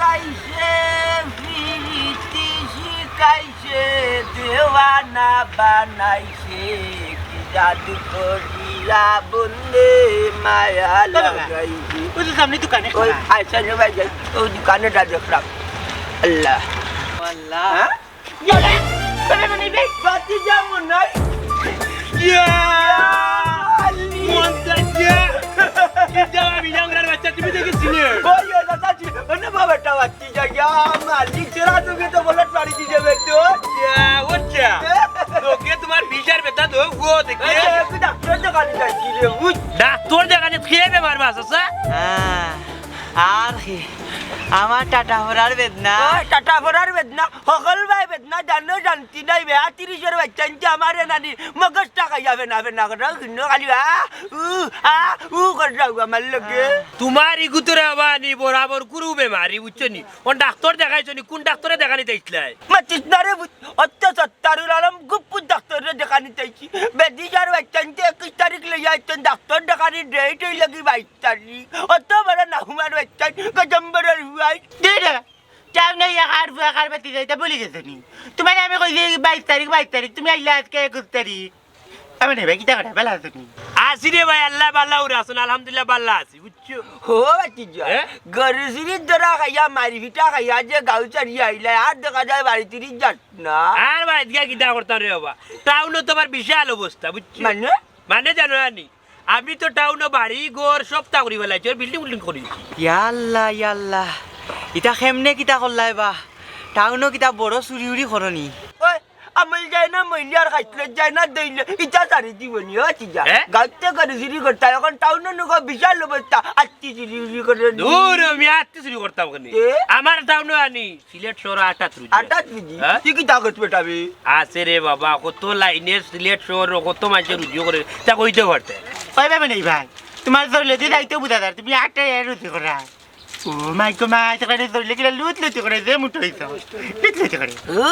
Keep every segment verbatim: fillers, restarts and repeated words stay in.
শিখাইছে, পিরিতি শিখাইছে, দেওয়ানা বানাইছে, কি জাদু করিয়া বন্দে মায়া লাগাইছে। ওই যে সামনে দোকানে ওই খোলা। আচ্ছা, রে ভাই, যাই, ওই দোকানে যা দেখলাম। আল্লাহ। আল্লাহ। হ্যাঁ? বাতি যাবো নাই। ইয়া! মন চাইছে। কি যাওয়া বিজাঙ্গার বাচ্চা, তুমি দেখেছিলে? ওই, ওই, চাচা, জি, ওই না বাবা, একটা বাতি যা, ইয়া, মালিক, ছেড়া তোকে তো বলে বাড়ি দিয়ে যাবে তো। ইয়া, ওচ্চা। তোকে তোমার বিশার বেটা দো, ও দেখে। এই যে, একটু ডাক্তার দেখানি যাইছি রে, বুঝ। ডাক্তার দেখানি খেয়ে বেমার বাস আছে? হ্যাঁ, আর কি? আমার টাটা ফোরার বেদনা। ওই, টাটা ফোরার বেদনা, হকল ভাই বেদনা, জানো জানতি নাই বে, আ তিরিশর বাচ্চা আনতে আমার এ নানি মগজটা খাইয়া ফেনা ফেনা করে, কিন্তু খালি আ, উ, আ, উ করে যাও আমার লগে। তোমার ইগুতরে আবার নি বরাবর গুরু বেমারি, বুঝছো নি? কোন ডাক্তার দেখাইছো নি? কোন ডাক্তারে দেখানি দেখলাই? মাতিস না রে, বুঝ-, অত সত্তারুল আলম গুপ্পুর ডাক্তারে দেখানি দেখছি। বেদিজার বাচ্চা আনতে একুশ তারিখ লইয়া আইছেন ডাক্তার দেখানি, ডেট হইল কি বাইশ তারিখ। অত বড় নাহুমার বাচ্চা, গজম্বরের হুয়াই। দে রে, টাউনো ইয়া কার বুয়া কার বাতি যাইতা ভুলি গেছো নি? তোমারে আমি কইছি বাইশ তারিখ, বাইশ তারিখ, তুমি আইলা আজকে একুশ তারিখ। আমি নেই ভাই, কিতা কথা, ভালা আছো নি? আছি রে ভাই, আল্লাহ ভালা ওরা আছেন, আলহামদুলিল্লাহ ভালা আছি, বুঝছো? হো বাতিজা, এ? গরু চুরির ধরা খাইয়া, মারি ফিটা খাইয়া যে গাউ ছাড়িয়া আইলা, আর দেখা যায় বাড়ি তিরিশ যান না। আর বাড়িত গিয়া কিতা করতাম রে বাবা? টাউনো তো আবার বিশাল অবস্থা, বুঝছো? মানে? মানে জানো না নি? আমি তো টাউনো বাড়ি ঘর সব তা করি ফেলাইছি, ওর বিল্ডিং উল্ডিং করি দিছি। ইয়াল্লা, ইয়াল্লা, ইতা কেমনে কিতা করলাই বা? টাউনো কিতা বড় চুরি উরি করনি? ওই, আমল যায় না, মইলে আর খাইতলে যায় না, দইলে ইতা ছাড়ি দিবনি, ও চিজা। এ? গাউতে করে চুরি করতা, এখন টাউনো নুকো বিশাল অবস্থা, আত্তি চুরি উরি করে নি। দূর, আমি আত্তি চুরি করতাম কেন? এ? আমার টাউনো আনি। সিলেট শহর আটাত রুজি। আটাত রুজি? হ্যাঁ? তুই কিতা করছ বেটা বে? আছে রে বাবা, কত লাইনে সিলেট শহর, কত মানষে রুজি করে, তা কইতে পারতে। ওই ভাবে নেই ভাই, তোমার জরলে দি যাইতে বুঝা যার, তুমি আটে রুজি করা। ও মাই গো মাই, তোকে জরলে কিলা লুত লুতি করে, যে মুঠো হইতো। লুত লুতি করে। ও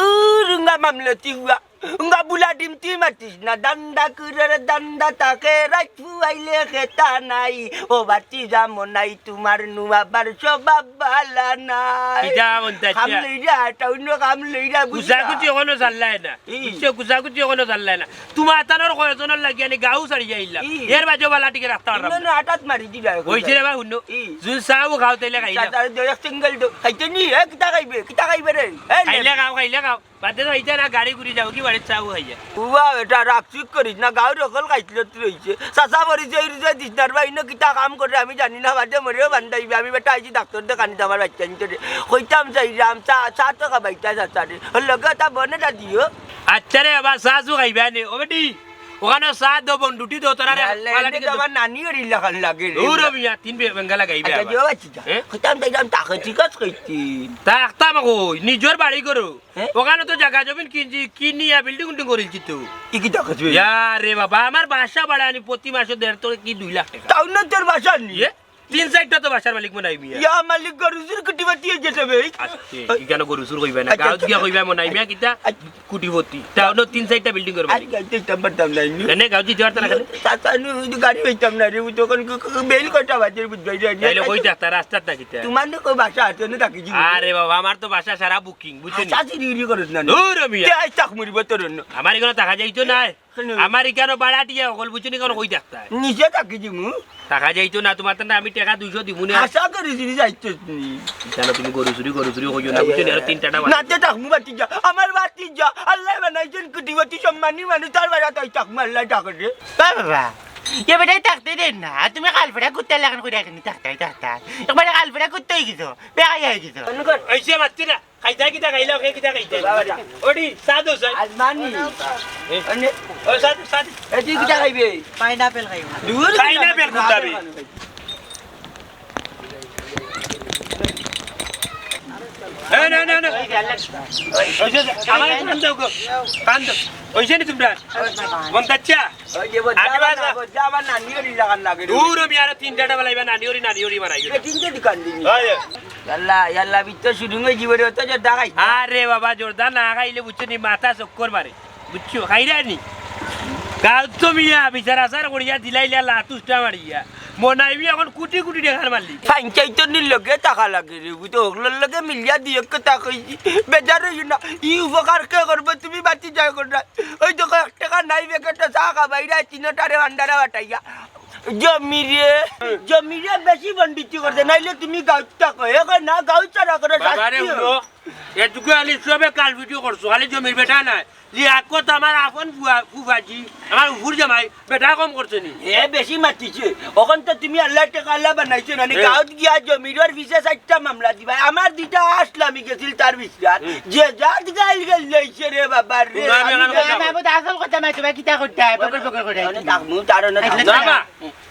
রুঙ্গা মামলতি হুয়া। উঙ্গা বুলা ডিম তুই মাতিস না, দান্দা কুরর দান্দা তাকে রাইত ফুয়াইলে খেতা নাই। ও বাতি যামো নাই, তোমার নুয়াবার স্বভাব বালা নাই। কিতা মন চাইছে? কাম লইরা, টাউনো কাম লইরা, বুঝলা? কুচাকুচি এখনো চাল্লায় না। ই। বুঝছো? কুচাকুচি এখনো চাল্লায় না। তোমার তানোর কয়জনর লাগি আনি গাউ ছাড়ি যাইলাম। ই। এর বাদেও বালা টিকে রাখতে পারলাম না, না। না, আটাত মারি দিলা এখন। হইছে রে বা, হুনো। ই। জুন চাও খাও, তাইলে খাইলাম। চা, চা, দে, এক সিঙ্গেল দে। খাইতে নি, এ, কিতা খাইবে? কিতা খাইবে রে? এ, লে। খাইলে খাও, খাইলে খাও। বাদে তো ইতা না গাড়ি ঘুরি যাও, কি বাড়ির চাও খাইয়া। উবা, বেটা, রাগ চুক করিস না, গাউর অকল খাইছিল তুই রইছে। চাচা মরি যে, এই রুজে দিস না, বা ইনো কিতা কাম করে আমি জানি না, বাদে মরেও বান্ধাইবে। আমি বেটা আইছি ডাক্তার দেখানি তো আমার বাচ্চা নিতে রে। কইতাম চাইরাম, চা, চা তো খাবাইতা চাচা রে। ওর লগে ওটা বনে না দিও। আচ্ছা রে, আবার চা চু খাইবা নে, ও বেটি। ওখানে চা দো, বন রুটি দো, তোরা রে, নালে পালা এনে টিকে তো দো। আমার নানি ওর ইলাখান লাগে রে। দূর হবি না, তিন বে-, বেঙ্গা লাগাইবে আচ্ছা, আবার। দিও বাচ্চা। হ্যাঁ? কইতাম চাইরাম, তাকে ঠিক আছে কইতি। তা আখতাম কই, নিজর বাড়ি করো। হ্যাঁ? ওখানে তো জাগা জমিন কিনছি, কিনিয়া বিল্ডিং উল্ডিং করিলছি তো। ই কিতা কইছ বে? ইয়া রে বাবা, আমার বাসা ভাড়া আনি প্রতি মাসে দেড় তো কি দুই লাখ টাকা। তাও না তোর বাসা নি? ইয়ে? তিন চাইরটা তো বাসার মালিক মনাই মিয়া। ইয়া মালিক, গরু চুর কুটি বাতি হয়ে যেতে বে। আজকে ইখানো গরু চুর কইবা না, আচ্ছা, গাঁও আচ্ছা। গিয়া কইবা মনাই মিয়া কিতা আচ্ছা। কুটিপতি। টাউনো তিন চাইরটা বিল্ডিং করবা। আজকে আইতে ইতাম পারতাম না, ইনু। কেনে গাঁও দিতে পারতা না কেনে? চাচা, নু, ওই যে গাড়ি হইতাম না রে, বুঝছো? কারণ ক-, ক-, বেইল কয়টা বাজে, বুঝবাই রে, তাইলে কই থাকতা, রাস্তাত না কিতা? তোমার না কই বাসা আছে, না থাকি যাবো। আরে বাবা, আমার তো বাসা সারা বুকিং, বুঝছো নি? আচ্ছা, সিঁড়ি উড়ি করছ না, না। দূর মিয়া। তে আই চাক মুড়ি বতর অন্য। আমার ইখানো থাকা যাইতো না। কেনে? আমার ইখানো ভাড়াটিয়া অকল, বুঝছো নি, ইখানো কই থাকতা? নিচে থাকি দিমু। থাকা যাইতো না, তোমার তো না আমি টাকা দুইশো দিমু না। আশা করি সিঁড়ি যাইতো নি। ইখানো তুমি গরু চুরি, গরু চুরি কইও না, বুঝছো নি? আরো তিনটা না। না, তে থাকমু বাতি যা। আমার বাতি যা। আল্লাহ বানাইছেন কুটিপতি সম্মানী মানুষ, তার বাড়া তাই থাকমু, আল্লাহ ডাকে রে। বাবা, এ বেটায় থাকতে দেন না। তুমি কালফেরা কুত্তার লাখান করি রাখেনি, থাকতাই, থাকতাই। একবারে কালফেরা কুত্তা হয়ে গেছো, বেহায়া হয়ে গেছো। অইছে মাতছি না। খাইতা কিতা খাইলা, ওকে কিতা খাইতা? বাবা, যা। ওটি, চা দো, চা। আজমানি। এ? আনে? ও, চা দো, চা দো। এ, তুই কিতা খাইবে? পাইনাপেল খাইব। দূর পাইনাপেল কিতা কুত্তা বে? এ, না, না, না। ওই যে, আমার কান দাও গো। কান দাও। ওই যে নি তোমরা। মন চাচ্ছে? ওই যে, বজ্জা আগে আমার বাজা। না, বজ্জা আমার নানি ওর ইলাকার লাগে রে। দূর, আমি আরো তিনটা ডাবল আইবা, নানি ওরি, নানি ওরি মারাই গেল। এ, তিনটে দোকান দিনি। ওই যে। ইয়াল্লা, ইয়াল্লা, বিত্ত শুরু হয়ে জীবনে অত জর্দা খাই। আরে বাবা, জর্দা না খাইলে বুঝছো নি, মাথা চক্কর মারে। বুঝছো? খাইরা নি? গাঁওত তো মিয়া বিচার আচার করিয়া দিলাইলা লাত উষ্টা মারিয়া। মনাইবি এখন কুটি কুটি টেকার মালিক। পঞ্চায়েতর লগে টাকা লাগে রে, বুঝতো, ওগুলোর লগে মিলিয়া দিয়ে কথা কইছি। বেজার হইও না, ই উপকার কে করবো? তুমি বাতি যায় করো না। ওই তো এক টেকা নাই, বেকার তো চা খাবাইরা, তিনটারে আন্ডারা বাটাইয়া। জমিরে, জমিরে বেশি বন্ডিতি করছে, নাইলে তুমি গাঁওত থাকো। এখন না, গাঁও ছাড়া করে বাবারে শাস্তি হুনো, হয়। এটুকু খালি সবে কাল ভিডিও করছো, খালি জমির বেটা নাই। লিয়াকত আমার আপন ফুয়া, ফুফাজি, আমার ফুফুর জামাই, বেটা কম করছে নি? এ বেশি মাতিছে। অখন তো তুমি আল্লাহ টেকা আল্লাহ বানাইছো না নি? এ। গাঁওত গিয়া জমিরর পিছে চাইরটা মামলা দিবা। আমার দুইটা আসলামি গেছিল তার বিচার। হুম। যে জাত গাইল গাইল লইছে রে বাবা রে। হুনো, আমি আমি এখন না, কথা বাবু, তা আসল কথা নাই, তোমার কিতা করতে হয়? বকর বকর করে। মানে থাক, মুখ তাড়ো না, থাক। না, না।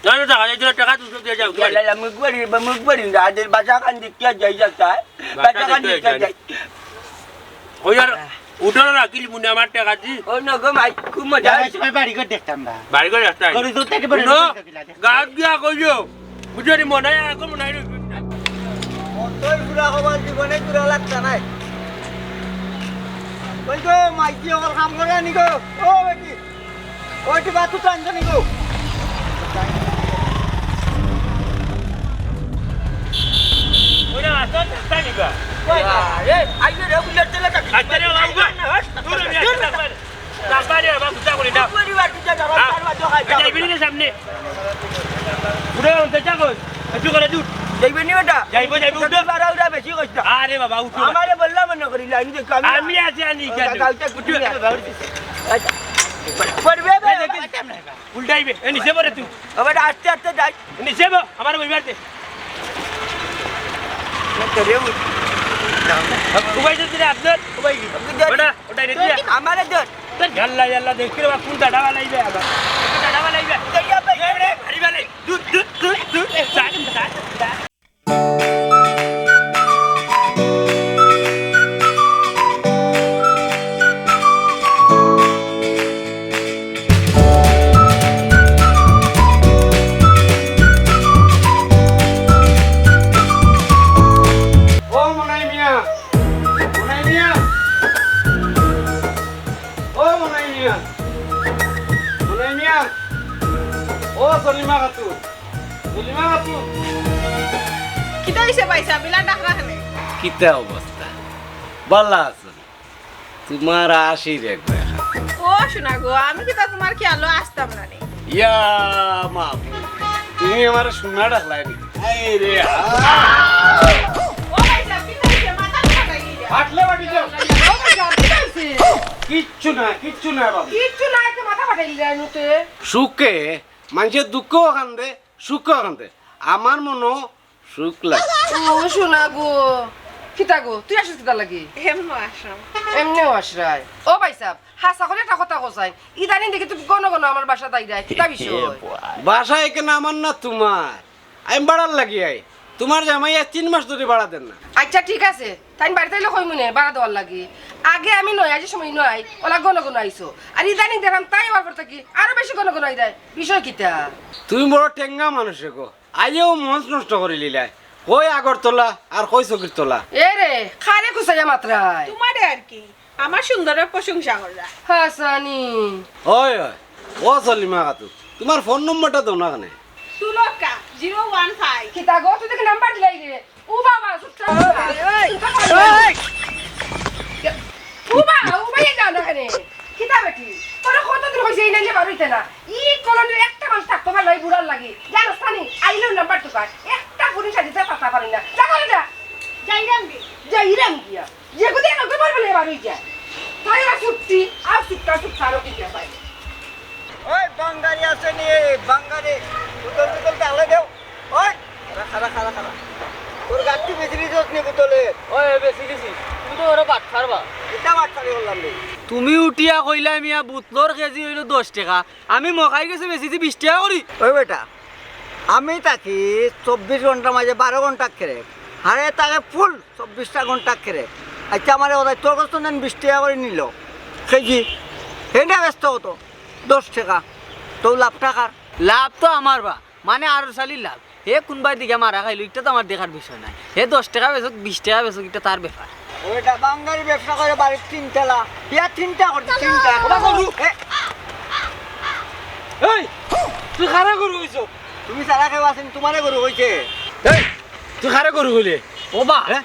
না, না, না, এই জন্য টাকা দুশো দিয়ে যাও, ইয়াল্লা, ইয়াল্লা, মুখ বাড়ি, মুখ বাড়ি, রাতের বাসা খান দেখিয়া যাই যাতা, বাসা বাসা খান দেখিয়া দেখিয়া যাই। যাই। ওই আর উঠো না, কিল মুন্ডে আমার টাকা দি। ও না গো মাই, খুব মজা যাও, হয়েছে। তোমার বাড়ি ঘর দেখতাম না। বাড়ি ঘর রাস্তায়। গরু দুধ থেকে বড় হুনো, হয়েছে কিনা দেখো। গাঁওত গিয়া কইও, বুঝছো নি, মনে হয় এখন মনে হয় রে। অতই পুরা হবার জীবনে পুরা লাগতা নাই। কই গো, মাইজি আমার কাম করে আনি গো। ও বেটি। ওই তো বাতু টানছে নি গো। ওই না, আসো, টাকা নিবা। ওই, আরে, আইবে রে, বুলেট চালা টাকা। আচ্ছা রে, বাবু, দূর হয়ে আসো, তারপরে। তারপরে, বাবু, চা করে দাও। পরিবার দুটা যারা হ্যাঁ। তার বাজে খায়, আচ্ছা, এই বিল্ডিং এর সামনে। উঠে, উঠে, চা কই? একটু করে দূর। যাইবে নি বেটা? যাইবো, যাইবো, উঠো। বাড়া, উঠা বেশি কইছ না। আরে বাবা, উঠো। আমারে বললাম মনে করি, লাইন দিয়ে আমি আছি, আনি, ও, কেন? দাদা, উঠে, উঠো। উঠে। আচ্ছা। পড়বে বে। এই, দেখেন। উল্টাইবে। এ, নিচে পড়ে তুই। আবার আস্তে আস্তে যাই। নিচে বো, আমার বইবার দে। না, তোরে উঠ। উবাই তো দিলে আপনার, উবাই কি? আপনি ধর। ওটা, ওটা রে দিয়া। আমারে ধর। ইয়াল্লা, ইয়াল্লা, দেখি রে বাবা, কোন দাদা বানাইবে আবার। কোন দাদা বানাইবে? এই রে, এই রে, আরে বানাই। দূর, দূর, দূর, দূর। এ, যা, যা, যা। ও মনাই মিয়া, মনাই মিয়া, ও মনাই মিয়া, মনাই মিয়া, ও সলিমা খাতুন, সলিমা খাতুন। কিতা হইছে ভাইসাব, ইলা ডাকরা কেনে? কিতা অবস্থা? ভালা আছো? তুমার আশির এক দেখা। ও সোনা গো, আমি কিতা তুমার খেয়ালো আসতাম না নি? ইয়া মাবুদ, তুমি আমার সোনা ডাকলাই নি? হায় রে হায়। ও ভাইসাব, কিতা হইছে? মাথা তো ফাটাই দিলা। ফাটলে ফাটি যাও। ও ভাইসাব, কিতা হইছে? কিচ্ছু না, কিচ্ছু না বাবু। কিচ্ছু না, একটা মাথা ফাটাই দিলা নুতে। সুখে মানষে দুঃখও কান্দে, সুখও কান্দে। আমার মনো সুখ লাগে। ও সোনা গো, কিতা গো, তুই আসিস কিতা লাগি? এমনে আসলাম। এমনেও আসরায়। ও ভাইসাব, হাছা করি একটা কথা কছাইন, ইদানিং দেখি তুমি ঘন ঘন আমার বাসাত আইরায়, কিতা বিষয়? বাসা এখানে আমার না তুমার, আমি ভাড়ার লাগি আই। তুমার জামাই আজ তিন মাস ধরি ভাড়া দেন না। আইচ্ছা, ঠিক আছে, তাইন বাড়িত আইলে কইমুনে ভাড়া দেওয়ার লাগি। আগে আমি নই, আইজ সময় নয়, অলা ঘন ঘন আইছো। আর ইদানিং দেখলাম তাই আবার পর থাকি আরো বেশি ঘন ঘন আইরায়, বিষয় কিতা? তুমি বড় টেঙ্গা মানুষ রে গো। আইয়াউ মঞ্চ নষ্ট করিলিলায়। কই আগরতলা আর কই চকির তলা। এ রে, কারে খুচাইয়া মাতরায়? তুমারে আর কি, আমার সুন্দরর প্রশংসা কররা। হাছানি। ওই, ওই, ও সলিমা খাতুন, তুমার ফোন নম্বরটা দেও না কেনে? তুলকা, জিরো ওয়ান ফাইভ। কিতা গো, তুই দেখি নাম্বার দিলাই রে। ও বাবা, সুট্টা, সুট্টা। ওই, ওই। উবা, উবা, এই গান এখানে। কিতা বেটি? তোরে কতদিন কইছি এই লাইনে বার অইতে না। ই কলোনির একটা মানুষ থাকতো পারলো এই বুড়ার লাগি। জানোস নি? আইলেও নাম্বার তো পায়। একটা পুলিশ আজ যা পাতা পারি না। যা ঘরে যা। যাইরাম গি। যাইরাম গিয়া। যে কোথায় আমাকে বার বলে বার অই যায়। তাই আর ছুট্টি, আর ছুট্টা ছুট্টা আরো কি যায়? ওই বাঙ্গারি আছে নি? বাঙ্গারি। বোতল বোতল তাহলে দেও। ওই, খাড়া, খাড়া, খাড়া, খাড়া। তোর গাড়ি বেশি দিছস নি বোতলে? ওই, বেশি দিছি। তুমি তো ওরা বাটফার বা। এটা বাটফারি করলাম রে। তুমি উঠিয়া কইলায় মিয়া, বোতলর কেজি অইলো দশ টেকা। আমি মকাই গেছে বেশি দি বিশ টেকা করি। ওই বেটা, আমি থাকি চব্বিশ ঘন্টার মাঝে বারো ঘন্টা খেরে। আরে তাকে ফুল চব্বিশটা ঘন্টা খেরে। আইচ্ছা, আমারে ওদাই তোর কাছ থেকে নেন বিশ টেকা করি নিল। কেজি। হেনে ব্যস্ত কত? দশ টেকা। তো লাভটা কার? লাভ তো আমার বা। মানে আরো শালি লাভ। হে কোনবায় দিকে মারা খাইলো, ইটা তো আমার দেখার বিষয় নায়। হে দশ টেকা বেচুক, বিশ টেকা বেচুক, ইটা তার ব্যাপার। ওইটা বাঙ্গারি ব্যবসা করে বাড়ির তিন তলা। ইয়া তিনটা করতে, তিনটা। ওবা করু। এ, এই, তুই কারে গরু কইছস? তুমি ছাড়া কেউ আছেনি, তুমারে গরু কইছে। এই, তুই কারে গরু কইলে? ও বা, হ্যাঁ?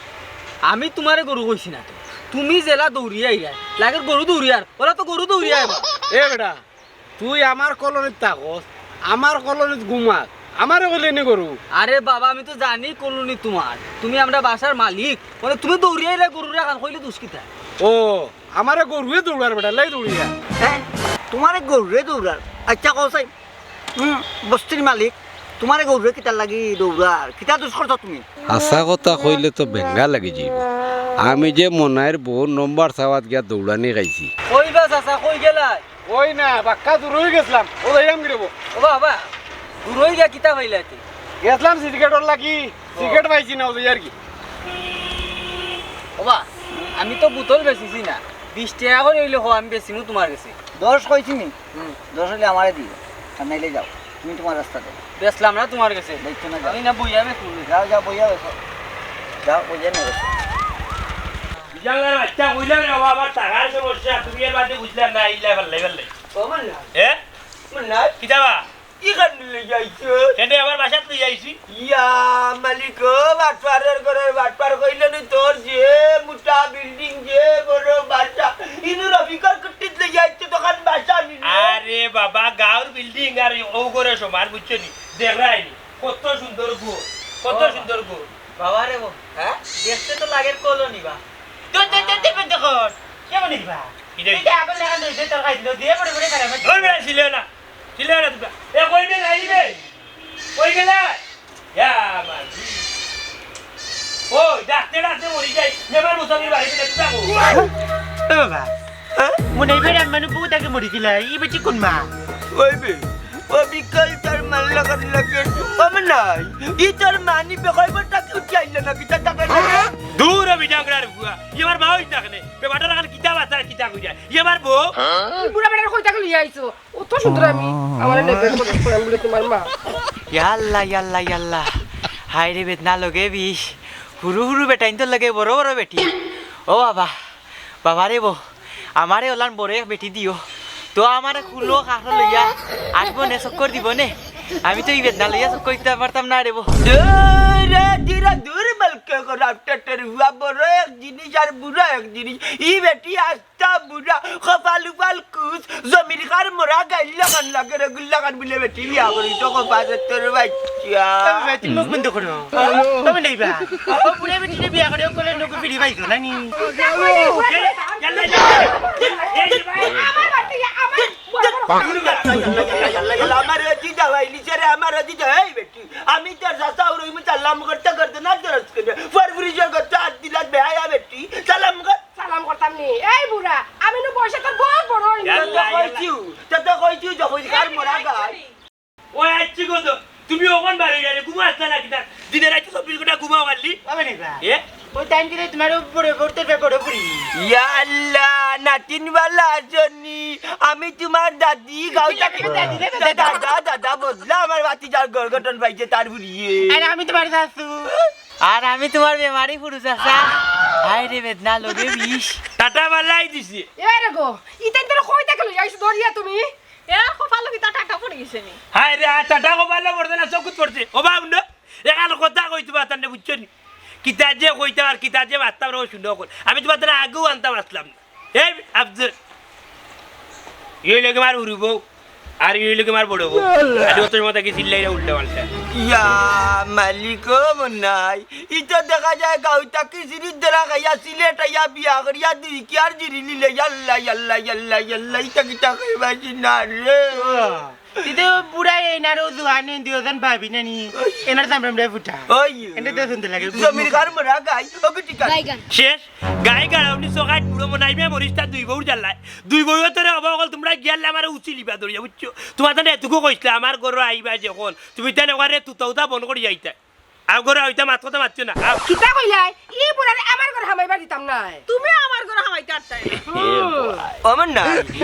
আমি তুমারে গরু কইছি না তো। তুমি যেলা দৌড়িয়া আইরায়, লাগের গরু দৌড়িয়ার, অলা তো গরু দৌড়িয়া আইবা। এ বেটা, তুই আমার কলোনিত থাকস, আমার কলোনিত ঘুমাস, আমারে কইলে নি গরু? আরে বাবা, আমি তো জানি কলোনি তুমার, তুমি আমরার বাসার মালিক, মানে তুমি দৌড়িয়া আইরায় গরুরে কান কইলে দুষ কিতা? ও, আমারে গরুয়ে দৌড়ার বেটা, লাই দৌড়িয়া। হ্যাঁ, তুমারে গরুয়ে দৌড়ার? আচ্ছা, কও চাই, হুম, বস্তির মালিক, তুমারে গরুয়ে কিতার লাগি দৌড়ার? কিতা দুষ করছো তুমি? হাছা কথা কইলে তো বেঙ্গা লাগি যাইবো। আমি যে মনাইর বউর নম্বর চাওয়াত গিয়া দৌড়ানি খাইছি। কই বা চাচা, কই গেলায়? ওই না, বাক্কা দূর অই গেছলাম। ও যাইরাম গিরে বউ। ও বাবা, দূর অই গিয়া কিতা পাইলায় তে? গেছলাম সিগারেটর লাগি, সিগারেট পাইছি না, ও যাই আর কি। ও বা, আমি তো বোতল বেচিছি না, বিশ টেকা করি অইলে কও, আমি বেচিমু তুমার গেছে। দশ কইছি নি? হুম। দশ অইলে আমারে দিও, আর নাইলে যাও, তুমি তুমার রাস্তা দেও। বেচলাম না তুমার গেছে। বেচছো না, যাও। আমি না বইয়া বেচমু। যাও, যাও, বইয়া বেচো। যাও, বইয়া নিয়া বেচো। বিজাঙ্গার বাচ্চা, কইলাম রে বাবা, আমার টাকার সমস্যা, তুমি এর বাদে বুঝলাম না, ইল্লা ফাল্লাই ফাল্লাই। ও মান্না। এ? মান্না। কিতা বা? কি কারণে লই যাইছো? কেনে আমার বাসাত লই আইছি। ইয়া মালিক ও, বাটপারর ঘরর বাটপার কইলে নি তোর যে মোটা বিল্ডিং, যে বড় বাসা, ইনু রফিকর কুটিত লই যাইছো, তখন বাসা নি রে। আরে বাবা, গাঁওর বিল্ডিং আর ও ঘরর সমান, বুঝছো নি? দেখরায় নি, কত সুন্দর ঘর, কত ও। সুন্দর ঘর। বাবা রে বাবা, হ্যাঁ? দেখতে তো লাগের কলোনি বা। তোর, তোর, তোর, তোর, তোর, কেমন নি বা? কি রে? তুই তো এখন লেখা নইছে, তোর খাইছিল, দিয়ে পড়ে পড়ে খারাপ হচ্ছে। ওই বেটা, ছিল না। ছিল না তোমরা। এ, কই বে, নাই বে? কই গেলে? ইয়া, আমার। ওই, ডাকতে ডাকতে মরি যাই। মেম্বার মুসাফির বাড়ি থেকে তুই যাবো। এ বাবা, হ্যাঁ? মনে হয় বেটা মানুষ বউ তাকে মরি গেলে, ই বেটি কোন মা? ওই বে, ও বিকাল তার মাল লাগান লাগে। ও মনাই, ই তোর মানি বেকয় বটা কি উঠে আইলে না, কিতা তাকে লাগে? দূর হবি জাগরার বুয়া। ই আমার মা হই থাকে নে। বেবাটা লাগান কিতা বাতা কিতা কই যায়। ই আমার বউ। বুড়া বেটার কই তাকে লইয়া আইছো? অত সুন্দর আমি, আমারে নেবে করে করে বলে তোমার মা। ইয়াল্লা, ইয়াল্লা, ইয়াল্লা। হায় রে বেদনা লগে বিষ। হুরু হুরু বেটাইন তো লগে বড় বড় বেটি। ও বাবা, বাবা রে বো, আমারে ওলান বড় এক বেটি দিও। তো আমারে কুলো কাকড়ো লইয়া আসবো নে, চক্কর দিব নে। আমি তো ই বেদনা লইয়া চক্কর দিতাম পারতাম না রে বো। দূর রে, ধীরে দূর বলকে করাপ্টেটের হুয়া বড় এক জিনিস আর বুড়া এক জিনিস। ই বেটি আস্তা বুড়া, কপাল উপাল কুচ, জমির কার মরা গাইল লাগান লাগে রে, গুল লাগান বুলে বেটি বিয়া করি তো কপাল তোর বাচ্চা। তুমি মুখ বন্ধ করো। তুমি নেই বা। ও বুড়া বেটিরে বিয়া করে ও কোলে নুকু ফিরি পাইছো না নি? আমার বাড়ি, আমার আমার জিজা ভাই নিচে রে, আমার জিজা, এই বেটি, আমি তোর চাচা ওর ওই সালাম করতে করতে না তোর আজকে পর পুরুষের করতে হাত দিলাত বেহায়া বেটি, সালাম কর। সালাম করতাম নি? এই বুড়া, আমি নু বয়সে তোর বহুত বড় হইনি। ইয়াল্লা, ইয়াল্লা। কইছিউ, তে তো কইছিউ যে কই কার মরা গাই। ওই আইছি গো তো, তুমি ওখান বাড়ি গেলে ঘুমো আসলা না কিতা? দিনে রাইতে চব্বিশ ঘন্টা ঘুমাও খালি। বাবা রে বা। এ? ওই টাইম দিলে তোমার উপরে পড়তে পে বড় পুরি। ইয়াল্লা, নাতিন বালা আছনি। আমি তোমার দাদি গাঁও থাকি। দাদি, দাদি, দাদি। দাদা, দাদা, বদলা আমার ভাতিজার গর্গটন পাইছে তার বুড়িয়ে। আরে আমি তোমার শাশু। আর আমি তোমার বেমারি পুরুষ আছা। হায় রে বেদনা লগে বিষ। টাটা বালাই দিছে। এ রে গো, ইতান তোরা কই থাকি লই আইছো ধরিয়া তুমি? এ কপালো কিতা টাটা পড়ি গেছে নি? হায় রে, আর টাটা কপালো পড়ছে না, চকুত পড়ছে। ও বাবু না, এখান কথা কইতে পারতাম না, বুঝছো নি? কিতা যে কইতাম আর কিতা যে মারতাম রে, ও শুনো কর। আমি তোমার তারা আগেও আনতাম আসলাম না। এই আব্দুল, এই লগে আমার উড়িব। আর এই লোকে আমার বড় বউ। আর অত সময় তাকে চিল্লাইরা উল্টা পাল্টা। ইয়া মালিক ও মনাই, ইতা দেখা যায় গাঁও থাকি সিঁড়ির দ্বারা খাইয়া সিলেট আইয়া বিয়া করিয়া দুই কি আর জিরি নিলে, ইয়াল্লা, ইয়াল্লা, ইয়াল্লা, ইয়াল্লা, ইতা কিতা কইবাছি না রে। ইতে বুড়া এই না রে, জুয়ান এই দুইজন ভাবি নানি, এনার দাম রাম রে ফুটা। ওই। এনে তো শুনতে লাগে। জমির ঘর মরা গাই, ওকে ঠিক আছে। শেষ। গাই গাড়াউনি সকাল বুড়ো মনাই মে মরিস তা দুই বউর জ্বালায়। দুই বউ তোরে হবা অকল তোমরা গিয়ালে আমারে উচিলিবা ধরিয়া, বুঝছো? তোমার তানে এটুকু কইছলা, আমার ঘরো আইবা যখন, তুমি তানে ওখানে তুতা উতা বন্ধ করি যাইতা। আর ঘরো আইতা মাত কথা মাতছো না। আও। কিতা কইলাই? ই বুড়ারে আমার ঘর হামাইবার দিতাম না। তুমি আমার ঘর হামাইতে আরতায় না। ও আমার না,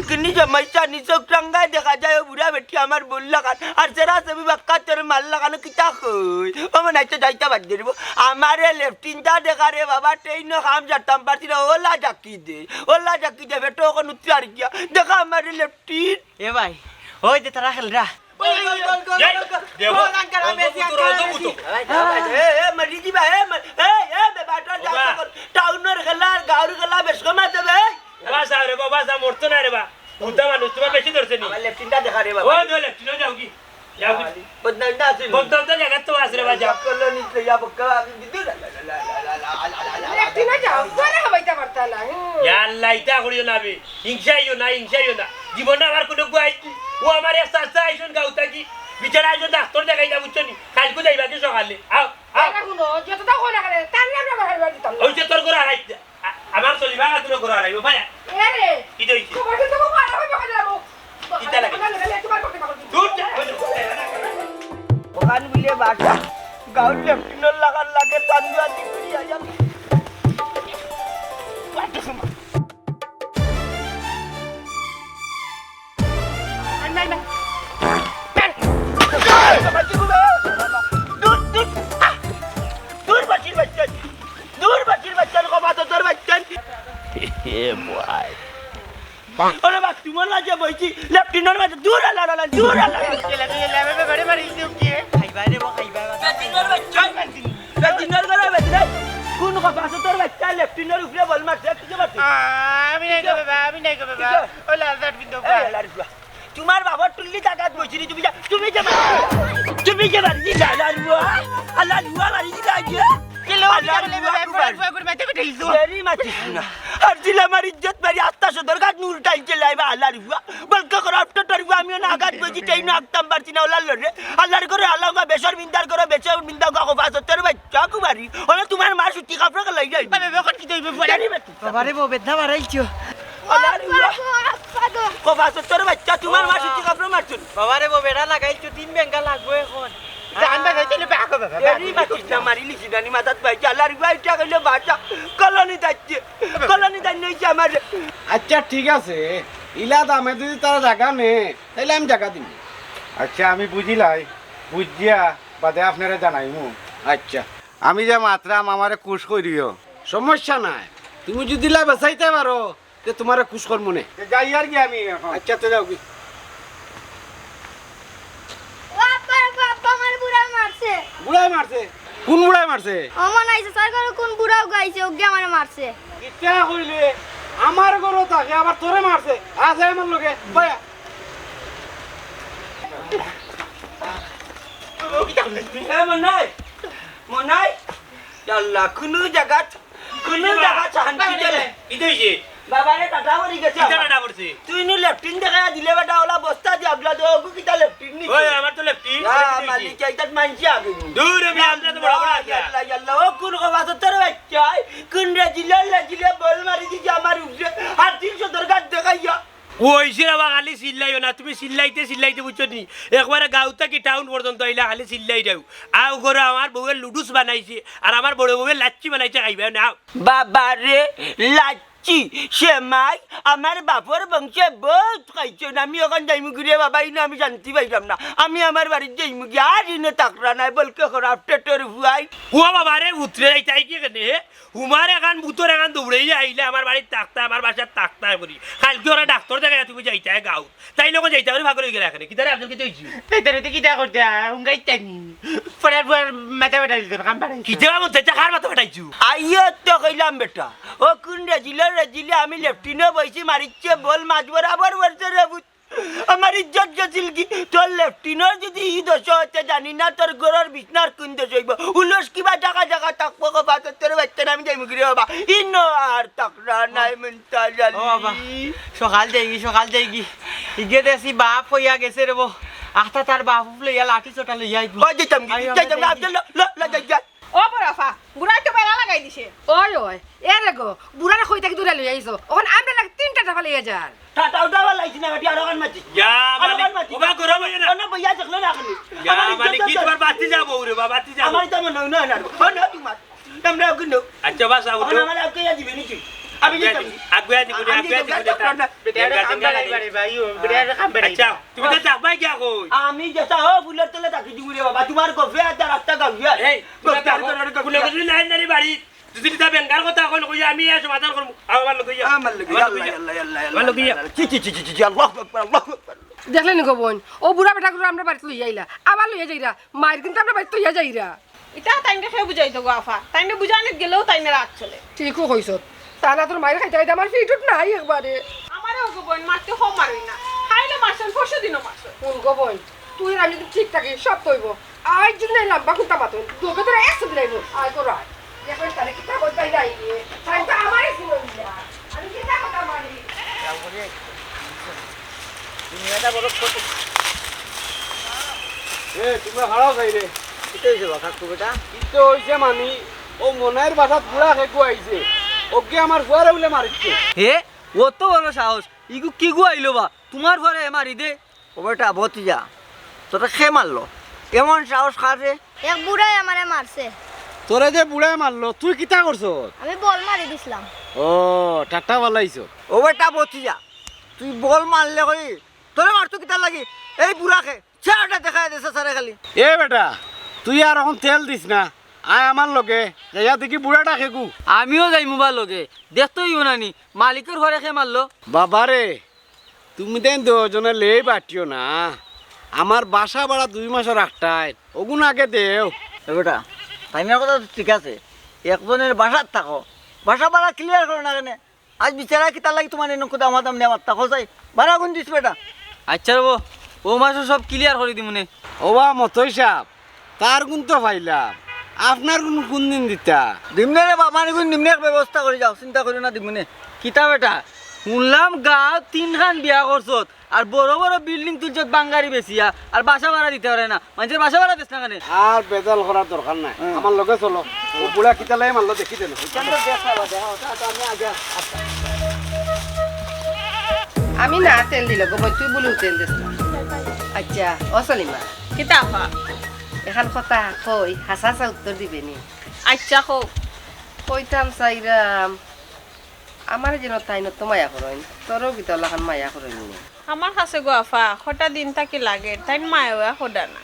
কিন্নি জমাইছা, নিচক টাঙ্গায় দেখা যায় ও বুড়া বেটি আমার বউর লাখান। আর সেরা সেবি বাক্কা তোর মার লাখান কিতা কই? ও আমার নাইতে যাইতা বাদ দে রে বউ। আমারে লেফটিনটা দেখা রে বাবা, ট্রেইনও খাম যাতাম পারছি না, ওলা যাকি দে, ওলা যাকি দে, বেটো অখন উঠতে আর গিয়া। দেখা আমারে লেফটিন। এ ভাই, ওই যে তারা খেলরা। এই, দেখো, অন্ধভূত, অন্ধভূত। এ, এ, মরি যিবা, এ, ম-, এ, এ, বেটা, যাও ওবা। তখন টাউনর খেলা আর গাঁওর খেলা বেশ কম আছে বে, এই। ওবা, যাও রে বাবা, যাও, মরতো না রে বা। বুদ্ধা মানুষ, তোমার বেশি ধরছে নি। আমার লেফটিনটা দেখা রে বাবা। ওই তো লেফটিনও যাও কি? যাও কি? বদনাম না আছিল। বদনাম তো জায়গা তো আছে রে বা, যাও। কলো নিত লইয়া বক্কা, আমি দিদু, লা, লা, লা। লেফটিনও যাও, ঘরে হবাইতে পারতা না, হুম। ইয়া আল্লাহ, ইতা করিও না বে। হিংসাইও না, হিংসাইও না। জীবনে আমার কোনো গুয়াই কি? ও আমার এক চাচা আইছইন গাঁও থাকি। বিচারা আইছইন ডাক্তার দেখাইতা, বুঝছো নি? কাইলকু যাইবা কি সকালে? আও, আও। এরা হুনো, যতটা কও না কেনে, তার নাম না বাড়াইবার দিতাম না। ওই যে তোর ঘরে হারাইতে। আ-, আমার সলিমা খাতুনও ঘরে হারাইবো, ভাই। এ রে। কি দইছে? তোমার কিন্তু খুব ভালো হবে, ওখানে যাবো। কিতা লাগে? তোমার কথা, তোমার কথা। দূর যা, ওই যে, ওখান বুলে বাসা, গাঁওর লেফটিনর লাগার লাগে, তান্দুয়া দিবি, আইয়া। দূর, দূর, আহ! দূর বাচির বাচ্চা, দূর বাচির বাচ্চা, কপাতর বাচ্চা। এ ভাই। ওরে বাপ, তোমার মাঝে বইছি, লেফটিনর মাঝে, দূর আল্লাহ, আল্লাহ, দূর আল্লাহ। গেলে তো গেলে, আমি ব্যাপারে মারি দিও কি? খাইবা রে, ও খাইবা, বাবা। লেফটিনর বাচ্চা। লেফটিনর ঘরে বেঁধে দেয়। কোন কপাতর বাচ্চা লেফটিনর উপরে বল মারছে, কিছু মারছে? আ, আমি নাই গো বাবা, আমি নাই গো বাবা। কিসে? ও লাল শার্ট পিন্দো এই, বাবা। আল্লাহর ফুয়া। তোমার বাবার টুল্লি জাগাত বইছি নি, তুমি যা, তুমি যে মারি, তুমি যে মারি দিলা, আল্লাহর ফুয়া, আল্লাহর ফুয়া মারি দিলা আজকে। কিলো আল্লাহর ফুয়া, ফুয়া, ফুয়া, কুমার। ফুয়া, ফুয়া, মাথা ফাটাইছো। দেরি মাতিস না। আর দিলে আমার ইজ্জত মারি আস্তা সদরঘাট নু উল্টাইছে লাইবা, আল্লাহর ফুয়া। বলকে করো, আফটার তোর ফুয়া, আমিও না আঘাত বইছি, তাই না আক্তাম পারছি না, ওলার লড়ে। আল্লাহর করে, আল্লাহ গা, বেশর বিন্দার করো, বেশর বিন্দা গা, কফা সত্তর বাচ্চা কুমারী। ওরা তোমার মা সুতি কাপড় গেলাই যাই। বাবা, এখন কি দইবে, ফুয়া? দেরি মাতিস না। বাবারে, বউ বেদনা বাড়াইছো। আল্লাহর ফুয়া। কফা সত্তর বাচ্চা, তোমার মা সুতি কাপড় মারছো। বাবারে, বউ বেড়া লাগাইছো, তিন বেঙ্গা লাগবো এখন। জান বাজাইতে হলে বাঁকো বাবা, দেরি বাঁকো। মাতিস না, মারি লিছি জানি মাথাত পাইছে। আল্লাহর ফুয়া, ইটা কইলে বাঁচা। কলোনি যাচ্ছে। কলোনি যাই নইছে আমার। আচ্ছা, ঠিক আছে, ইলা দামে যদি তারা জাগা নে, তাইলে আমি জাগা দিমু। আচ্ছা, আমি বুঝিলাই, বুঝিয়া বাদে আপনারে জানাইমু। আচ্ছা। আমি যে মাতরাম, আমারে খুশ করিও। সমস্যা নাই, তুমি যদি ইলা বেচাইতে পারো, তে তোমারে খুশ করমু নে। তে যাই আর কি আমি এখন। আচ্ছা, তে যাও কি। ও আব্বা, আব্বা, আব্বা, আমার বুড়ায় মারছে। বুড়ায় মারছে? কোন বুড়ায় মারছে? আমার নাই, স্যার, কোন বুড়া উগাইছে, ওকে আমারে মারছে। কিতা কইলে? আমার ঘরো থাকে, আবার তোরে মারছে। আয় আমার লগে, বয়া। এ মনাই, মনাই, আল্লাহ, কুনু জাগাত কুনু জাগা শান্তি দে না। কিতা অইছে? বাবারে টাটা পড়ি গেছে কিতা আমার। টাটা পড়ছে? তুই নু লেফটিন দেখাইয়া দিলে বেটা, ওলা বস্তা দি আগলা দে, ওগু কিতা লেফটিন নি? ওই, আমার তো লেফটিন, ইয়া কিতা অইছে? মালিক, এইটাত মানছি আগে। দূর, আমি আমরা তো বড় বড় আছি। ইয়াল্লা, ইয়াল্লা, ও কোন কফা সত্তর বাচ্চা, কোন রেজিলে, রেজিলে বল মারি দিছে আমার উপরে, আর তিনশো দরকার দেখাইয়া। অইছে রে বা, খালি চিল্লাইও না, তুমি চিল্লাইতে চিল্লাইতে বুঝছো নি, একবারে গাঁও থাকি টাউন পর্যন্ত আইলা খালি চিল্লাই যাও। আও করো আমার বউয়ে লুডুস বানাইছে, আর আমার বড় বউয়ে লাচ্ছি বানাইছে, খাইবা না? বাবারে, লাচ্ছি, সেমাই, আমার বাপর বংশে বউত খাইছইন, আমি অখান যাইমু গিরে বাবা, ইনো আমি শান্তি পাইলাম না, আমি আমার বাড়িত যাইমু গি, আর ইনো থাকরা নায়, বলকে খারাপ টেটর ফুয়াই। ও বাবারে, উতরে যাইতায় কি কেনে? হুমার এখান ভূতর এখান দৌড়াইয়া আইলে আমার বাড়িত থাকতায়, আমার বাসাত থাকতায় করি। কাইলকে ওরা ডাক্তার দেখাইয়া তুমি যাইতায় গাঁও। তাই লোক যাইতায় করি পাগল অইগেলা এখানে। কিতারে আফজল কিতা অইছে? এই তারে তো কিতা করতে, হুঙ্গাইতানি। পড়ার পর মাথা ফাটাই দিত, কাম ফাটাই দিত। কিতা বা বলতে, কার মাথা ফাটাইছু? আইও তো কইলাম বেটা। ও কোন রেজিলে, রেজিলে আমি লেফটিনো বইছি, মারিচ্ছে বল মাঝ বরাবর পড়ছে রে ভূত। আমার ইজ্জত গেছিল কি? তোর লেফটিনর যদি ই দশা অয় তে জানি না তোর ঘরর বিছনার কোন দশা অইবো। উলস কিবা জাগা জাগা থাকবো গো, বাজার তোর বাইচ্চা না, আমি যাইমু গিরে বাবা। ইনো আর থাকরা নাই মন্তাজ আলী। ও বাবা, সকাল যাইগি, সকাল যাইগি। ইগে দেখছি বাপ অইয়া গেছে রে বো। আখতা তার বাপ লইয়া লাঠি সোটা লইয়া আইবো। ওই যাইতাম গি, আইও, যাইতাম গি, যাইগি। আব্দুল, ল, ল, ল, যাই, যাই। ও বড় আফা, বুড়ায় তো বেড়া লাগাই দিছে। ওই, ওই, এ রে গো, বুড়ারে কই থাকি দূরে লই আইছো? অখন আমরা লাগে তিনটা টাকা লইয়া যার। টা-, টাউটা আবার লাইছি না, বেটি, আরো গান মারছি। ইয়া আরো মালিক, গান মারছি। ওবা গরম অইছে না। অন্য বইয়া দেখলো না এখন। ইয়া আমার ইজ্জত মালিক, কি আছে। তোমার বাতি যাবো রে বাবা, বাতি যাবো। আমার তো মনে হয় না, না। ও না, তোমার। আমরা ওকে নেও। আচ্ছা, বাস, আউট। অখন আমার ওকে ইয়া দিবে নাকি? আমি আগুয়া দিতাম। দিবি, আগুয়া দিবি, আমি আগুয়া দিতাম, দিবি, না, না। বেটা, এটা কাম বেড়াই বাড়ি ভাই, ও, বেটা, এটা কাম বেড়াই। আচ্ছা, তুমি তো যাবায় গিয়া কই? আমি যেতা, ও, ফুলর তলে থাকি দিমু রে বাবা, তোমার গফে আর রাস্তা গাউয়া। এই, তুমি গফে আর যাবো? তোর গফে। কুনো কিছু নাই নারী বাড়ি। যদি তা বেঙ্গার কথা কইল কই, আমি এ সমাধান করমু। আও, আমার লগে আও। আমার লগে, আমার লগে আল্লাহ, আও। আল্লাহ, আল্লাহ, আমার লগে আও। আল্লাহ। ছি, ছি, ছি, ছি, ছি, আল্লাহু আকবার, আল্লাহু আকবার। দেখলে নি গো বইন, অউ বুড়া বেটাগুরে আমরার বাড়িত লইয়া আইলা, আবার লইয়া যাইরা, মাইর কিন্তু আমরার বাড়িত লইয়া যাইরা। ইতা তাইনরে কে বুঝাইতো গো আফা, তাইনরে বুঝানিত গেলেও তাইনর রাগ চলে। ঠিকউ কইছত, তান আতর মাইর খাইতে খাইতে আমার ফিটুট নাই একবারে। আমারেও গো বইন মারতে কম মারইন না, কাইলও মারছইন, পরশু দিনও মারছইন। হুন গো বইন, তুই আর আমি যদি ঠিক থাকি সব তো অইবো। আইজ যদি এই লাম্বা কুন্তা মাতইন, তোকে ধরে একশো দিলাইবো। আয় করো আয়। এখন তাহলে কিতা করতাই নাই রে? তাই তো আমারই ছিল না। আমি কিতা কথা মারি? তুমি এটা বড় ছোট। এ, তুমি হারাও যাই রে। কিতা অইছে বা কাকু বেটা? কিতা অইছে মানি, অউ মনাইর বাসাত বুড়া খেগু আইছে। অগু আমার ফুয়ারে বুলে মারিছে। হে, অত বড় সাহস? ইগু কিগু আইলো বা? তুমার ফুয়ারে মারি দে। ও বেটা, ভতিজা, তোরে কে মারলো? এমন সাহস কার রে? এক বুড়ায় আমারে মারছে। তোরে যে বুড়ায় মারলো, তুই কিতা করছস? আমি বল মারি দিছলাম। ও, ঠাট্টা ফালাইছস। ও বেটা, ভতিজা, তুই বল মারলে কই? তোরে মারতো কিতার লাগি? এই বুড়া কে, চেহারাটা দেখাই দিছে সারে খালি। এ বেটা, তুই আর অখন তেল দিস না, আয় আমার লগে, যাইয়া দেখি বুড়াটা খেগু। আমিও যাইমু বা লগে, দেখতে অইবো না নি, মালিকর ঘরে কে মারলো। বাবারে, তুমি তাইন দুইওজনে লেই বাটিও না। আমার বাসা ভাড়া দুই মাসর আটটাইন, অগুন আগে দেও। এ বেটা, তাইনর কথা তো ঠিক আছে, একজনর বাসাত থাকো, বাসা ভাড়া clear করো না কেনে? আইজ বিচারা কিতার লাগি তুমার এনু কুদা মাদাম নেওয়ার থাকো চাই, ভাড়া গুন দিস বেটা। আচ্ছা রে বো, অউ মাসো সব clear করি দিমুনে। ওবা মতই সাব, তার গুন তো পাইলাম, আপনার গুন কুন দিন দিতা? দিমুনে রে বাবা, মানে গুন দিমুনে, এক ব্যবস্থা করি যাও, চিন্তা করিও না, দিমুনে। কিতা বেটা, হুনলাম গাঁওত তিনখান বিয়া করছত, আর বড় বড় building তুলছত বাঙ্গারি বেচিয়া, আর বাসা ভাড়া দিতে পারে না, মানষর বাসা ভাড়া দেস না কেনে? আর বেজাল করার দরকার নাই, হুম। আমার লগে চলো, অউ বুড়া কিতা লাগি মারলো দেখি দেন। আমি না তেল দিলে গো, তুই বুলেও তেল দিস না। আচ্ছা, ও সলিমা। কিতা আফা? এখান কথা কই, হাছা হাছা উত্তর দিবে নি। আচ্ছা, কও। কইতাম চাইরাম, আমারে যেন তাইন অত মায়া করইন, তোরেও কিতা অলাখান মায়া করইন নি? আমার কাছে গো আফা, কটা দিন থাকি লাগে, তাইন মায়া ওয়া করা না।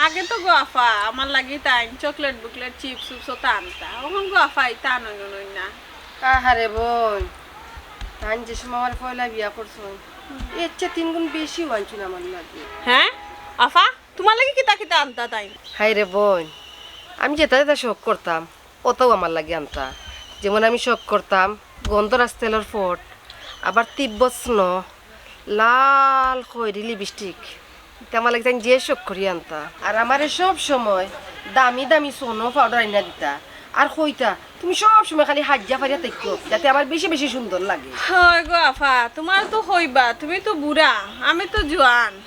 আগে তো গো আফা, আমার লাগি তাইন chocolate বুকলেট, chips উপস অতা আনতা। অখন গো আফা, ইতা আনইন না। আহারে বইন, তাইন যে সময় আমারে পয়লা বিয়া করছইন, এর চেয়ে তিন গুণ বেশিও আনছইন আমার লাগি। হে আফা, তুমার লাগি কিতা কিতা আনতা তাইন? হায়রে বইন, আমি যেতা যেতা শখ করতাম, অতাউ আমার লাগি আনতা। যেমন আমি শখ করতাম গন্ধরাজ তেলর পট, আবার তিব্বত স্নো, লাল খয়েরি lipstick, ইতা আমার লাগি তাইন যে শখ করি আনতা। আর আমারে সব সময় দামি দামি স্নো পাউডার আনিয়া দিতা। আর কইতা, "তুমি সব সময় খালি হাইজ্জা ফারিয়া থাইক্কো, যাতে আমার বেশি বেশি সুন্দর লাগে।" অয় গো আফা, তুমার তো কইবা, তুমি তো বুড়া, আমি তো জোয়ান।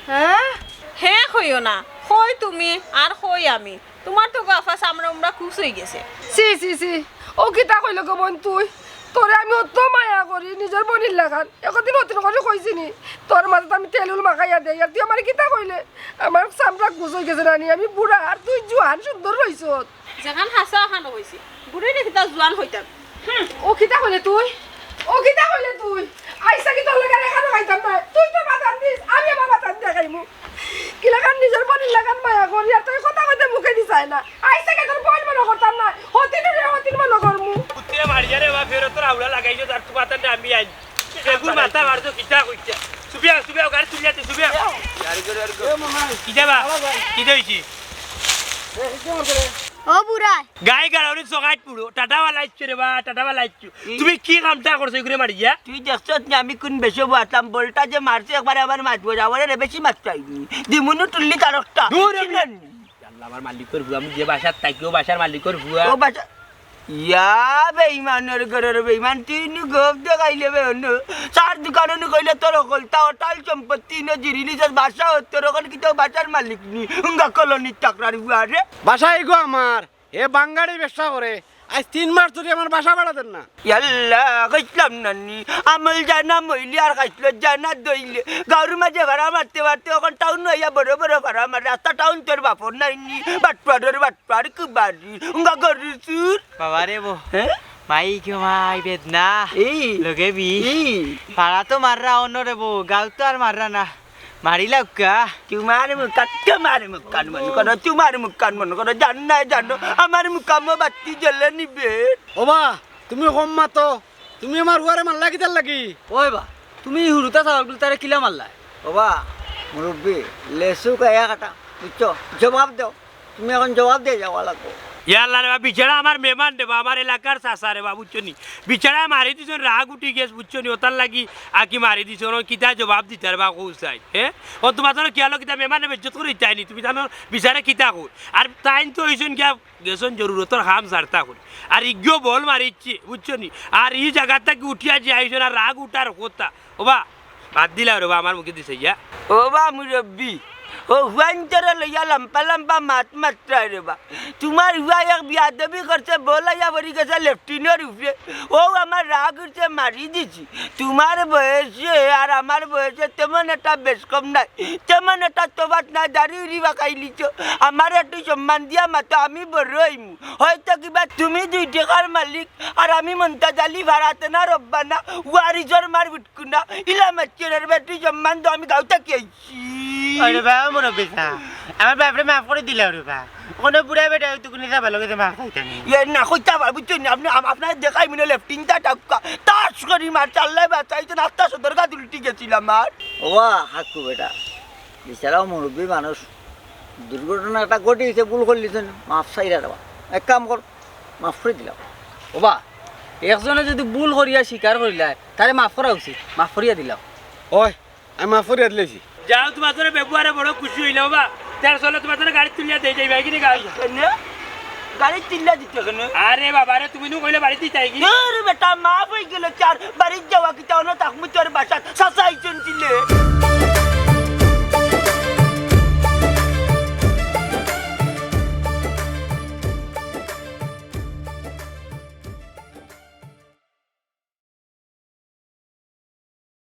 হে? হে কইও না, কই তুমি আর কই আমি। তুমার তো গো আফা চামড়া উমড়া কুচ অইগেছে। ছি, ছি, ছি। অউ কিতা কইলে গো বইন তুই? তোরে আমি অত মায়া করি, নিজর বইনর লাখান। একদিন অত করি কইছি নি? তোর মাথাত আমি তেল উল মাখাইয়া দেই, আর তুই আমারে কিতা কইলে? আমার চামড়া কুচ অইগেছে নানি, আমি বুড়া, আর তুই জোয়ান সুন্দর রইছত। যেখান হাছা অখান কইছি, বুড়ারে কিতা জোয়ান কইতাম। হুম। অউ কিতা কইলে তুই? অউ কিতা কইলে তুই? আইজ থাকি তোর লগে আর এখানো খাইতাম না। তুই তোর ভাত রান্ধিস, আমি আমার ভাত রান্ধিয়া খাইমু। কিলাখান নিজর বইনর লাখান মায়া করি, আর তুই কথা কইতে মুখেদি চায় না। আইজ থাকি তোর বইন মনো করতাম না, হতিনরে হতিন মনো করমু। কুত্তে মারিয়া রে বা, ফেরত তোর আউলা লাগাইছো, তার তুমার তান্ডে আমি আইন। বেগুন মাথা মারছো, কিতা কইছে? সুবিয়া, সুবিয়া, গাড়ি তুলিয়া দে, সুবিয়া। গাড়ি করে, গাড়ি করে। এ মামা। কিতা বা? বাবা ভাই। কিতা অইছে? এ, কিতা মারছে রে? ও বুড়া। গাই গাড়াউনি সকাইত পুরো। টাটা বালা আইছো রে বা, টাটা বালা আইছো। ই- তুমি কি কামটা করছো এগুরে মারিয়া? তুই দেখছস নি আমি কুন বেশে বলতাম, বলটা যে মারছে একবারে আমার মাতবো, আমারে রে বেশি মারতে আইনি। দিমুনু তুললি তার একটা। দূর চিনলেন নি? আল্লাহ, আমার মালিকর ফুয়া, আমি যে বাসাত থাকি, অউ বাসার মালিকর ফুয়া। ও বাসা, ইয়া বেইমানর ঘরর বেইমান, তুই নু গপ দেখাইলে বে অন্য। চার দোকানো নু কইলে তোর হকলতা, অটাল সম্পত্তি নু জিরি নিজর বাসা অর, তোর অখন কিতা বাসার মালিক নি? উঙ্গা কলোনির টাকরার ফুয়া রে। বাসা ইগু আমার, হে বাঙ্গারি ব্যবসা করে, আইজ তিন মাস ধরি আমার বাসা ভাড়া দেন না। ইয়াল্লা, কইছলাম না নি, আমল জানা মইলে আর খাইছলত জানা দইলে। গাউর মাঝে ভাড়া মারতে মারতে অখন টাউন আইয়া বড় বড় ভাড়া মার, রাস্তা টাউন তোর বাপর নাই নি, বাটপারর বাটপার কুবারি, উঙ্গা গরুর চুর। বাবা রে বো। হে? মাই গো মাই, বেদনা। এই। লগে বি। এই। ভাড়া তো মাররা অন্য রে বো, গাউ তো আর মাররা না। মারিলাউক্কা। তুমার মুখখান, তুমার মুখখান মনো করো, তুমার মুখখান মনো করো, জানো না জানো, আমার মুখামো বাতি জ্বলে নিবে। ওবা, তুমি কম মাতো, তুমি আমার ফুয়ারে মারলা কিতার লাগি? ওই বা, তুমি হুরুতা ছাগলগুলো তারে কিলা মারলা? ওবা, মুরব্বি, লেসু কায়া কাটা, বুঝছো? জবাব দেও, তুমি এখন জবাব দিয়া যাওয়া লাগবো। ইয়া আল্লাহ রে বা, বিচারা আমার মেহমান রে বা, আমার এলাকার চাচা রে বা, বুঝছো নি? বিচারা মারি দিছইন, রাগ উঠি গেছে, বুঝছো নি? ওটার লাগি আকি মারি দিছইন, ও কিতা জবাব দিতার বা কও চাই, হ্যাঁ? ও তোমার জন্য কি হলো, কিতা মেহমানে বেজ্জত করে দিতায় নি, তুমি জানো বিচারে কিতা কর? আর তাইন তো অইছইন গিয়া গেছইন জরুরতর কাম ছাড়তা করি। আর ইগিও বল মারিছে, বুঝছো নি? আর ই জাগাত থাকি উঠিয়া যে আইছইন আর রাগ উঠার কথা। ওবা, বাদ দিলাও রে বা, আমার মুখে দিছে ইয়া। ও বা মুরব্বি, ও হুয়াইন্তরে লইয়া লম্বা লম্বা মাত মাতরায় রে বা। তোমার হুয়া এক বিয়াদবি করছে, বল আইয়া পড়ি গেছে লেফটিনর উপরে। ও আমার রাগ উঠছে, মারি দিছি। তোমার বয়সে আর আমার বয়সে তেমন একটা বেশ কম নাই, তেমন একটা তফাত নাই। দাড়ি উড়ি বাঁকাইলিছো, আমার একটু সম্মান দিয়া মাতো, আমি বড় অইমু। হয়তো কিবা তুমি দুই টেকার মালিক আর আমি মন্তাজ আলী ফারাতে না রব্বানা ওয়ারিসর মার বুটকুনা। ইলা মাতছইন রে বা, একটু সম্মান দেও, আমি গাঁও থাকি আইছি। ওরে বা, ও মুরব্বি সাব, আমার বাপরে মাফ করি দিলাও রে বা। কোনো বুড়া বেটা হয়তো কোনো যাবার লগে মাফ চাইতে নেই। এ না কইতা পার, বুঝছইন নি? আপনি আম- আপনারে দেখাই মনে লেফটিনটা টাউক্কা, তাস করি মার চাল্লাই বাঁচাইতে নাস্তা সদরঘাট উল্টি গেছিলাম আর। ওবা, হাকু বেটা, বিচারাও মুরব্বি মানুষ, দুর্ঘটনা একটা ঘটি গেছে, ভুল করলিছইন, মাফ চাইরা দেবা। এক কাম কর, মাফ করি দিলাম। ওবা, একজনে যদি ভুল করিয়া স্বীকার করিলায়, তারে মাফ করা উচিত, মাফ করিয়া দিলাও। ওই, আমি মাফ করিয়া দিলাইছি। যাও, তোমার জন্য বেবুয়ারে বড় খুশি হইলাম বা। তার চলো, তোমার জন্য গাড়ি তুলিয়া দেই যাই ভাই, কিনে গাড়ি। কেনে? গাড়ি চিল্লা দিতে কেনে? আরে বাবা রে, তুমি নু কইলে বাড়িতে যাই কি? দূর বেটা, মাফ হয়ে গেল চার, বাড়ির যাওয়া কিতা অন্য তাকমু তোর বাসাত, চাচা আইছইন চিল্লে।